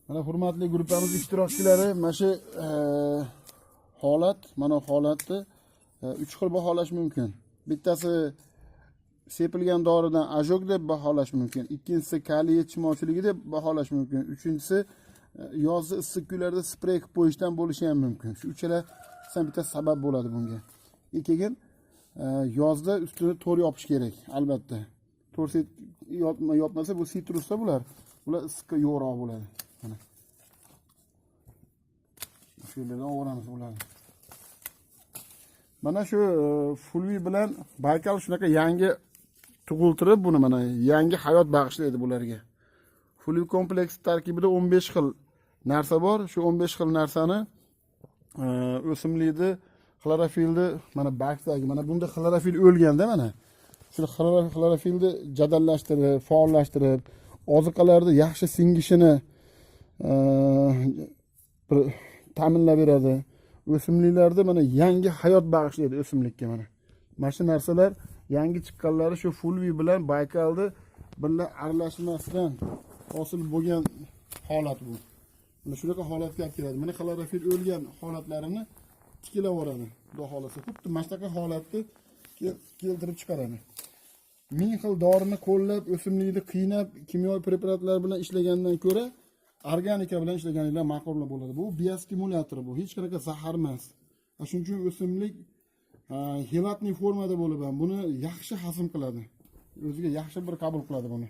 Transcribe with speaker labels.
Speaker 1: Mana, hurmatli gruppamiz ishtirokchilari, mana shu holat, mana holatni uch xil baholash mumkin. Bittasi sepilgan doridan ожог deb baholash mumkin, ikkinchisi kaliy yetishmovchiligi deb baholash mumkin, uchinchisi yozgi issiq kunlarda sprey qilib qo'yishdan bo'lishi ham mumkin. Shu uchalasidan bittasi sabab bo'ladi bunga. И keyin yozda ustini to'r yopish kerak albatta. To'r yopmasa, bu sitrusda bular issiqqa yo'qroq bo'ladi. Mana shu yerlardan olamiz bularni. Mana shu Fulvi bilan Baykal shunaqa yangi tug'iltirib, buni mana yangi hayot bag'ishlaydi bularga. Fulvi kompleks tarkibida 15 xil narsa bor. Shu 15 xil narsani o'simlikni xlorofilni, mana bargdagi, mana bunda xlorofil o'lganda, mana shu xlorofilni jadallashtirib, faollashtirib, oziqalarni yaxshi singishini bir ta'minlab beradi. O'simliklarda mana yangi hayot bag'ishlaydi o'simlikka. Mana shu narsalar yangi chiqqanlari shu Fulvi bilan Baykalni birga aralashmasdan hosil bo'lgan holat bu. Mana shunaqa holatga olib keladi. Mana xlorofil o'lgan holatlarini tiklab yuboradi, xudo xohlasa. Xuddi mana shunaqa holatni keltirib chiqaradi. Ming xil dorini qo'llab, o'simlikni qiynab, kimyoviy preparatlar bilan ishlagandan ko'ra organika bilan ishlaganinglar ma'qul bo'ladi. Bu biostimulyator, bu hech qanaqa zahar emas. Shuning uchun o'simlik хелатный formada bo'lib ham buni yaxshi hazm qiladi, o'ziga yaxshi bir qabul qiladi buni.